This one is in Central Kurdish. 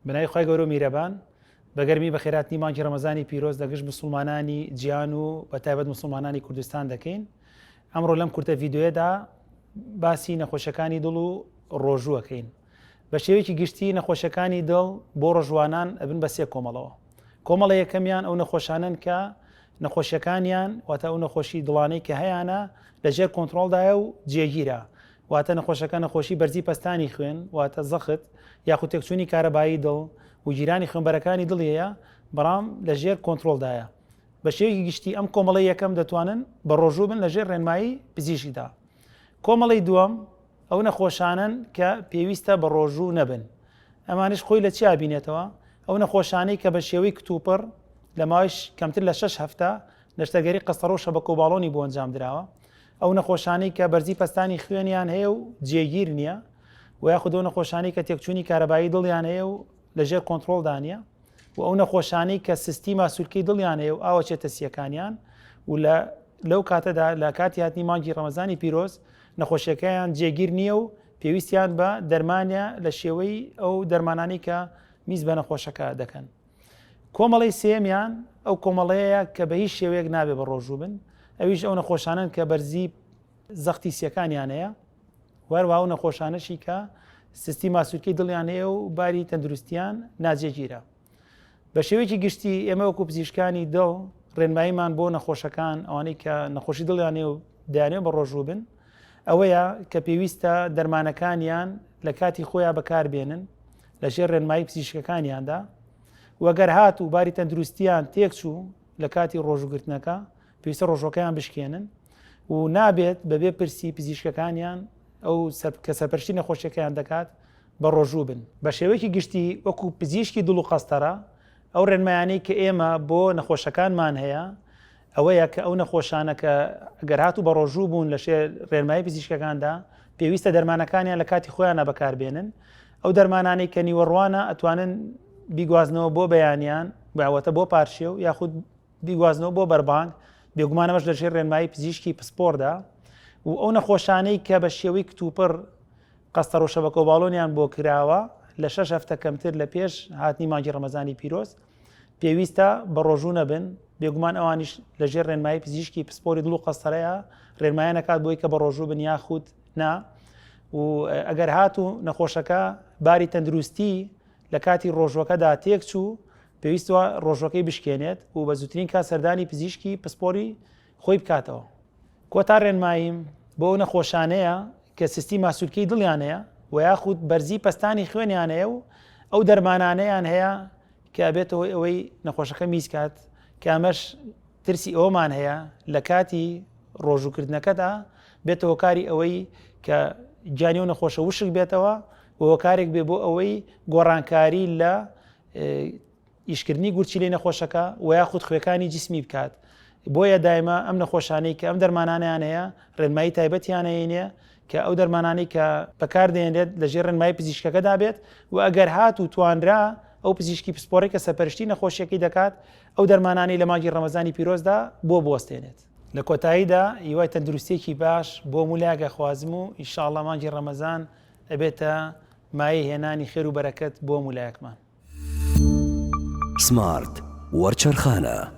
بەناوی خوای گەورە و میرەبان بە گەرمی بەخێراتنی مانگی ڕەمەزانی پیرۆز لە گشت مسوڵمانانی جیهان و بە تایبەت مسوڵمانانی کوردستان دەکەین ئەمڕۆ لەم کورتە ڤیددیوەدا باسی نەخۆشەکانی دڵ و ڕۆژووەکەین بە شێوەیەکی گشتی نەخۆشەکانی دڵ بۆ ڕۆژوانان ئەبن بە سێ کۆمەڵەوە کۆمەڵە یەکەمیان ئەو نەخۆشانن کە نەخۆشیەکانیان واتە ئەو نەخۆشی دڵانەی کە هەیانە لەژێر کۆنتترۆلدایە و جێگیرە واتە نەخۆشەکە نەخۆشی بەرزی پەستانی خوێن واتە زەخت یاخود تێکچوونی کارەبایی دڵ و گیرانی خوێنبەرەکانی دڵی هەیە بەڵام لە ژێر کۆنترۆڵدایە. بە شێوەیەکی گشتی ئەم کۆمەڵەی یەکەم دەتوانن بە ڕۆژوو بن لە ژێر ڕێنمایی پزیشکدا. کۆمەڵەی دووەم ئەو نەخۆشانەن کە پێویستە بە ڕۆژوو نەبن. ئەمانش خۆی لە چیا بینێتەوە؟ ئەو نەخۆشانەی کە بە شێوەی کتوپڕ لە ماوەی کەمتر لە شەش هەفتە نەشتەرگەری قەستەڕە و شەبەکە و باڵۆنی بۆ ئەنجام دراوە، ئەو نەخۆشانەی کە بەرزی پەستانی خوێنیان هەیە و جێگیر نییە و یاخود ئەو نەخۆشانەی کە تێکچوونی کارەبایی دڵیان هەیە و لەژێر کۆنترۆڵدا نییە و ئەو نەخۆشانەی کە سستی ماسولکەی دڵیان هەیە و ئاوەچێتە سیەکانیان و لە لەو کاتەدا لە کاتی هاتنی مانگی ڕەمەزانی پیرۆز نەخۆشیەکەیان جێگیر نییە و پێویستیان بە دەرمانە لە شێوەی ئەو دەرمانانی کە میز بە نەخۆشەکە دەکەن. کۆمەڵەی سێیەمیان ئەو کۆمەڵەیە کە بە هیچ شێوەیەک نابێ بە ڕۆژوو بن ئەویش ئەو نەخۆشانن کە بەرزی زەختی سیەکانیان هەیە وەروە ئەو نەخۆشانەشی کە سستی ماسولکەی دڵیان هەیە و باری تەندروستیان ناجێگیرە بە شێوەیەکی گشتی ئێمە وەکو پزیشکانی دڵ ڕێنماییمان بۆ نەخۆشەکان ئەوانەی کە نەخۆشی دڵیان هەیە و دەیانەوێت بە ڕۆژوو بن ئەوەیە کە پێویستە دەرمانەکانیان لە کاتی خۆیان بەکاربێنن لە ژێر ڕێنمایی پزیشکەکانیاندا و گەر هات و باری تەندروستیان تێکچوو لە کاتی ڕۆژوگرتنەکە پێویستە ڕۆژەکەیان بشکێنن و نابێت بەبێ پرسی پزیشکەکانیان ئەو کە سەرپەرشتی نەخۆشیەکەیان دەکات بە ڕۆژوو بن. بە شێوەیەکی گشتی وەکو پزیشکی دڵ و قەستەرە ئەو ڕێنمایانەی کە ئێمە بۆ نەخۆشەکانمان هەیە ئەوەیە کە ئەو نەخۆشانە کە گەر هاتوو بە ڕۆژوو بوون لە شێر ڕێنمایی پزیشکەکاندا پێویستە دەرمانەکانیان لە کاتی خۆیانە بەکاربێنن ئەو دەرمانانەی کە نیوەڕوانە ئەتوانن بیگوازنەوە بۆ بەیانیان باوەتە بۆ پارشێو یاخود بیگوازنەوە بۆ بەربانگ بێگومان ئەمەش لەژێر ڕێنمایی پزیشکی پسپۆردا و ئەو نەخۆشانەی کە بە شێوەی کتوپڕ قەستەڕ و شەبەکە و باڵۆنیان بۆ کراوە لە شەش هەفتە کەمتر لە پێش هاتنی مانگی ڕەمەزانی پیرۆز پێویستە بە ڕۆژوو نەبن بێگومان ئەوانیش لەژێر ڕێنمایی پزیشکی پسپۆری دڵ و قەستەرەیە ڕێنمایان نەکات بۆی کە بە ڕۆژوو بن یاخود نا و ئەگەر هاتوو نەخۆشەکە باری تەندروستی لە کاتی ڕۆژوەکەدا تێکچوو پێویستوە ڕۆژوەکەی بشکێنێت و بە زووترین کات سەردانی پزیشکی پسپۆری خۆی بکاتەوە. کۆتا ڕێنماییم بۆ ئەو نەخۆشانەیە کە سستی ماسولکەی دڵیان هەیە و یاخود بەرزی پەستانی خوێنیان هەیە و ئەو دەرمانانەیان هەیە کە ئەبێتە هۆی ئەوەی نەخۆشەکە میز کات کە ئەمەش ترسی ئەوەمان هەیە لە کاتی ڕۆژووکردنەکەدا بێتە هۆکاری ئەوەی کە گیانی و نەخۆشە وشک بێتەوە و هۆکارێک بێ بۆ ئەوەی گۆڕانکاری لە ئیشکردنی گورچیلەی نەخۆشەکە و یاخود خوێکانی جیسمی بکات بۆیە دایمە ئەم نەخۆشانەی کە ئەم دەرمانانیان هەیە ڕێنمایی تایبەتیان هەیە کە ئەو دەرمانانەی کە بەکاردێنرێت لە ژێر ڕێنمایی پزیشکەکەدا بێت و ئەگەر هات و توانرا ئەو پزیشکی پسپۆڕی کە سەرپەرشتی نەخۆشیەکەی دەکات ئەو دەرمانانەی لە مانگی ڕەمەزانی پیرۆزدا بۆ بوەستێنێت. لە کۆتاییدا هیوای تەندروستیەکی باش بۆ هەموو لایەک ئەخوازم و ئیشاڵڵا مانگی ڕەمەزان ئەبێتە مایەی هێنانی خێر و بەرەکەت بۆ هەموو لایەکمان. سمارت وەرچەرخانە.